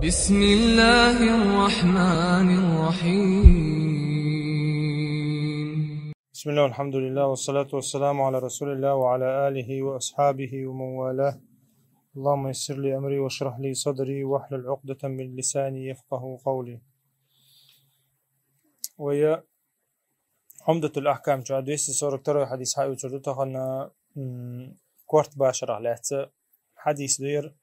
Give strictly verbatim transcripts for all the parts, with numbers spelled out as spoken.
بسم الله الرحمن الرحيم. بسم الله والحمد لله والصلاة والسلام على رسول الله وعلى آله وأصحابه ومن والاه. اللهم يسر لي أمري واشرح لي صدري واحلل عقدة من لساني يفقه قولي. Вай Ӏумдатул-Ахькам чу двести сорок второй хьадис хьаоьцур ду тахан, м, корта башарах лаьцна хьадис ду ер,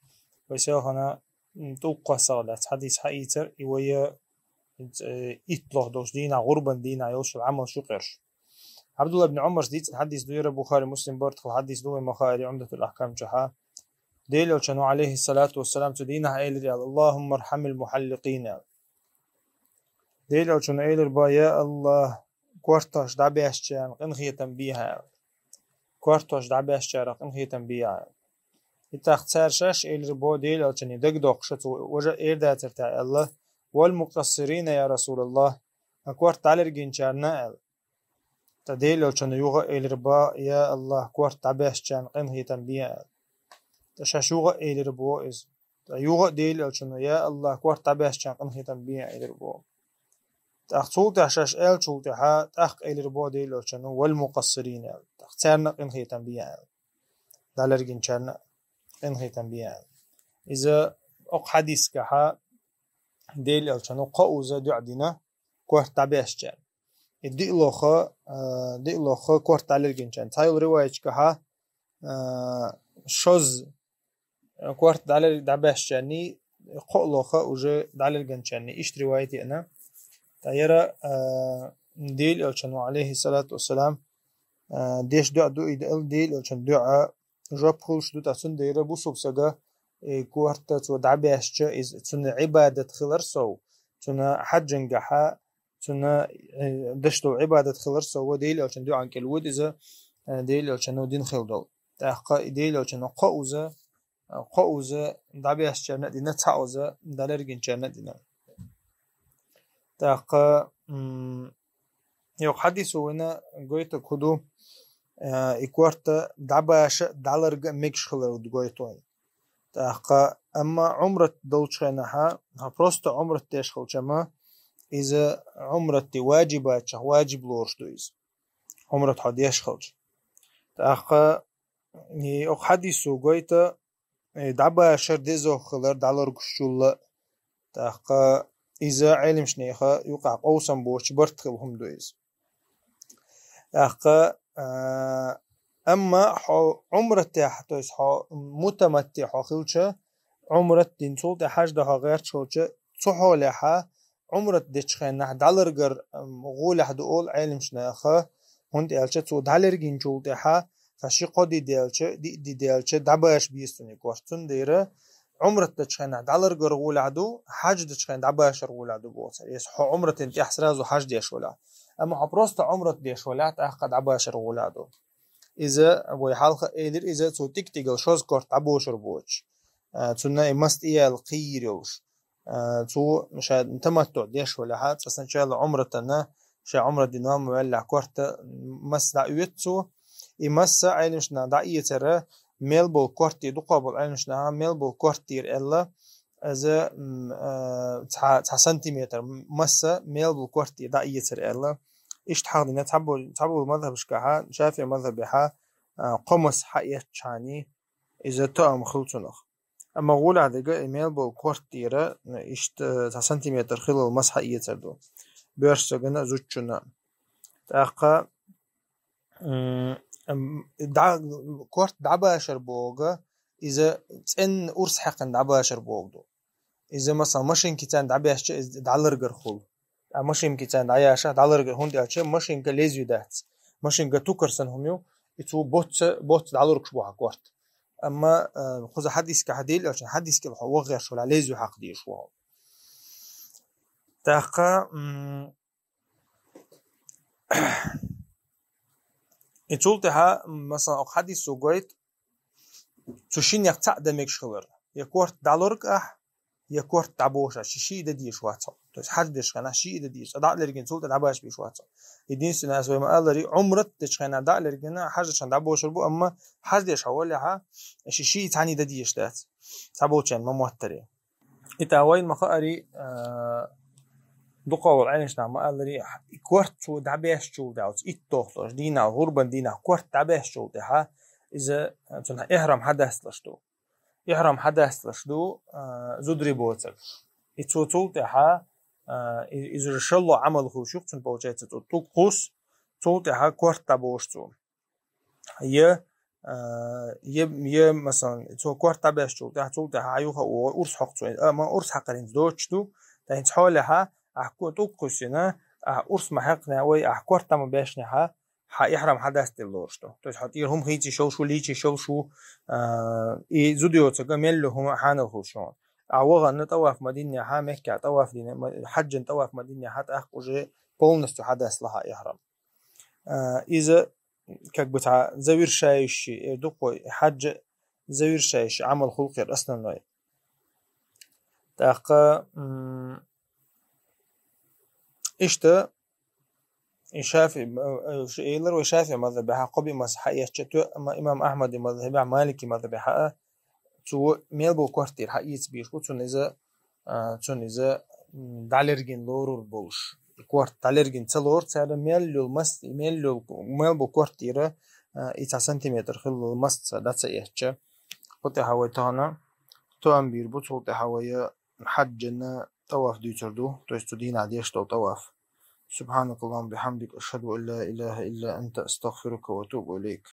вай селхана, м, тӀулг кхоссарах лаьцна хьадис хьаийцар, и вай, э, иттлох долчу дийнахь, гӀурбан дийнахь йолуш йолу Ӏамал шу кхерш. Ӏабдулла ибн Ӏумарс дийцина хьадис ду ер, Бухари, Муслим бартхала хьадис ду вай ма хаара Ӏумдатул-Ахькам чохь. Делан Элчано, алейхиссалату вассалам, цу дийнахь элира аьлла: «Аллахумма архьамил мухьалликъин», аьлла. Делан Элчано элира боху: «Я Аллах, кортош дӀабаьшчарна къинхетам бехьа», аьлла. «Кортош дӀабаьшчарах къинхетам бехьа», аьлла. И тӀаккха цара шаьш элира боху Делан Элчане дагадоккхуш, цо важа эр дацара те аьлла: «Вал мукъассирина, я Расулаллах, а корта дӀалергинчарна», аьлла. Ткъа Делан Элчано юха а элира боху: «Я Аллах, корта дӀабаьшчарна къинхетам бехьа», аьлла. Ткъа шаьш юха а элира боху иза. Ткъа юха а Делан Элчано: «Я Аллах, корта дӀабаьшчарна къинхетам бехьа», элира боху. ТӀаккха цул тӀаьхьа шаьш аьллачул тӀаьхьа тӀаккха элира боху Делан Элчано: «Вал мукъассирина», аьлла. ТӀаккха царна а къинхетам бехьа аьлла. ДӀалергинчарна а къинхетам бехьа аьлла. Иза окху хьадисехь Делан Элчано кхоуза дуӀа дина корта дӀабаьшчарна. И диъ лоха, а, диъ лоха корта дӀалергинчарна. Цхьайолу риваятехь, а, шозза корта дӀалер-, дӀабаьшчарний, кхоъ лоха уже дӀалергинчарний. Иштта риваят еана. Ткъа яра, а, Делан Элчано, алейхиссалату вассалам, а, деш дуӀа ду и, Делан Элчан дуӀа жоп хуьлуш ду, ткъа цундела бусулба стага, э, корта цо дӀабаьшча, иза цунна Ӏибадат хилар сов, цунна хьаьжжангахьа, цунна, э, деш долу Ӏибадат хилар сов, Делан Элчан дуӀан кӀел вуьду иза, э, Делан Элчано дина хила долу. ТӀаккха и Делан Элчано кхоуза, э, кхоуза дӀабаьшчарна а дина, цхьауза дӀалергинчарна а дина. ТӀаккха, м, Йокху хьадисо вайна гойтург хӀун ду, э, и корта дӀабаша а, дӀаларга а мегаш хилар ду гойту вайна. ТӀаккха, амма Ӏумрат долчу хенахьа, хьо просто Ӏумрат деш хилча ма, иза Ӏумрати ваджибатчех ваджиб лоруш ду иза. Ӏумрат хьо деш хилча. ТӀаккха, и окху хьадисо гойту, э, дӀабашар дезох хилар дӀаларгушчул а. ТӀаккха иза Ӏеламнехан юкъахь къовсам боцуш барт хилла хӀума ду иза. ТӀаккха, а, амма хьо Ӏумратехь, то есть хьо мутаматти хьо хилча, Ӏумрат дина, цул тӀе хьаж дан хьо гӀерташ хилча, цу хьолехьа Ӏумрат дечу хенахь дӀаларгар, ам, гӀолехь ду олу Ӏеламнаха, хӀунда аьлча цо дӀалергинчул тӀаьхьа, сан ши-кхо де даьлча, диъ де даьлча, дӀабаша беза цунна и корта. Цундела Ӏумрат дечу хенахь дӀаларгар гӀолехь ду, хьаж дечу хенахь дӀабашар гӀолехь ду боху цара. Если хьо Ӏумратан тӀехь сразу хьаж деш валахь. Амма хьо просто Ӏумрат деш валахь, тӀаккха дӀабашар гӀолехь ду. Иза вай хьалха элира, иза цо тӀиг-тӀигала шозза корта дӀабошур боцуш. А, цунна и мас тӀеяьлла кхийр йолуш. А, цо ша таматтуӀ деш валахьа, цкъа сначала Ӏумратана, ша Ӏумрат дина ма ваьллахь корта мас дӀаоьцу цо. И маса Ӏеламнаха дӀаэцара, мел болу корта тӀера, дукхах болу Ӏеламнаха мел болу корта тӀера аьлла, иза, м, а, цхьа, цхьа сантиметр маса мел болу корта тӀера дӀаэцара аьлла. Иштта хьахдина цхьаболу, цхьаболу мазхабашкахьа, ШафиӀи мазхабехьа, а, кхо маса хьаэцчхьаний, иза тоам хила цунах. Амма гӀолехь дерг и мел болу корта тӀера, иштта, цхьа сантиметр хилла маса хьаэцар ду. Боьрша стагана а, зудчунна а. ТӀаккха, м, м, дӀа-, корта дӀабашар боху, иза цӀенна урс хьаькхна дӀабашар боху ду. Иза, масала, машинкица дӀабаьшча, иза дӀаларгар хуьлу. А машинкица дӀаяшахь, дӀаларгар, хӀунда аьлча машинка лезвие дац. Машинка тукар санна хӀума ю, и цо боцца, боцца дӀалургуш бу хьан корта. Амма, а, кхуза хьадисехь Делан Элчан хьадис кӀел хьо ваха гӀерташ валахь, лезвие хьакха дезаш ву хьо. ТӀаккха, м, и цул тӀаьхьа, масала, окху хьадисо гойту, цу шиннех цхьаъ дан мегаш хилар. Я корта дӀалург ахь, я корта дӀабоша, ши, шиъ дан дезаш вац хьо. То есть хьаж деш хенахь шиъ дан дезаш, цкъа дӀа а лергина, цул тӀе дӀабаша безаш вац хьо. Единственное, ас вай ма-аллара, Ӏумрат дечу хенахь дӀа а лергина, хьаж дечу хенахь дӀабошур бу, амма хьаж деш хьо валахьа, ши, шиъ цхьаьний дан дезаш дац. Цхьаболчарна ма-моттаре. И тӀаккха вайна ма хаари, а, дукхагӀа волу Ӏеламнаха ма-аллара, и корта цо дӀабаьшначул тӀаьхьа, оцу итт тохталгӀачу дийнахь, гӀурбан дийнахь корта дӀабаьшначул тӀаьхьа, иза, а, цунах ихьрам хьадасталуш ду. Ихьрам хьадасталуш ду, а, зударий боцург. И цо цул тӀаьхьа, а, и-, иза уже шолгӀа Ӏамал хуьлуш ю-кх цуьнан, получается, цо тӀулг кхуссу, цул тӀаьхьа корта дӀабошу цо. Я, а, я, я, масалан, цо корта дӀабаьшначул тӀаьхьа, цул тӀаьхьа хьан юха а вогӀу, урс хьокху цо. Амма урс хьакхар хӀинца доцуш ду, ткъа хӀинца хьолехьа, ахь ко-, тӀулг кхуьссина, ахь урс ма хьаькхнехь, вай, ахь корта ма баьшнехьа, хьан ихьрам хьадастаделла лоруш ду. То есть хьо тӀера хӀума хийца йиш йолуш ву, лийча йиш йолуш ву, а, и зуда йоцург мел йолу хӀума хьанал хуьлуш хьуна. Ахь вахана тӀаваф ма динехьа, Меккехь тӀаваф дина, ма-, хьаьжжан тӀаваф ма динехьа, тӀаккха уже полностью хьадастало хьан ихьрам. А, иза как бы цхьа завершающий, э, дукхой хьаьжжа завершающий Ӏамал хуьлу-кх хӀара основной. ТӀаккха, м, иштта, и ШафиӀи, э, э, ш-, элира вай ШафиӀи мазхӀабехьа, кхо-биъ мазхӀаб хьаэцча, то-, ма-, имам Ахьмади мазхӀабехьа, Малики мазхӀабехьа а, цо мел бу корта тӀера хьаэца безаш бу, цунна иза, а, цунна иза, м, дӀалергина лорур болуш. И корта дӀалергина ца лору цара, мел йолу мас-, мел йолу, мел бу корта тӀера, а, и цхьа сантиметр хилла масца дӀа ца эцча. Кху тӀехьа вай тахана тоам бийр бу, цул тӀехьа вай хьаьжжана тӀаваф дуьйцур ду, то есть цу дийнахь деш долу тӀаваф. سبحانك اللهم وبحمدك، أشهد أن لا إله إلا أنت، أستغفرك وأتوب إليك.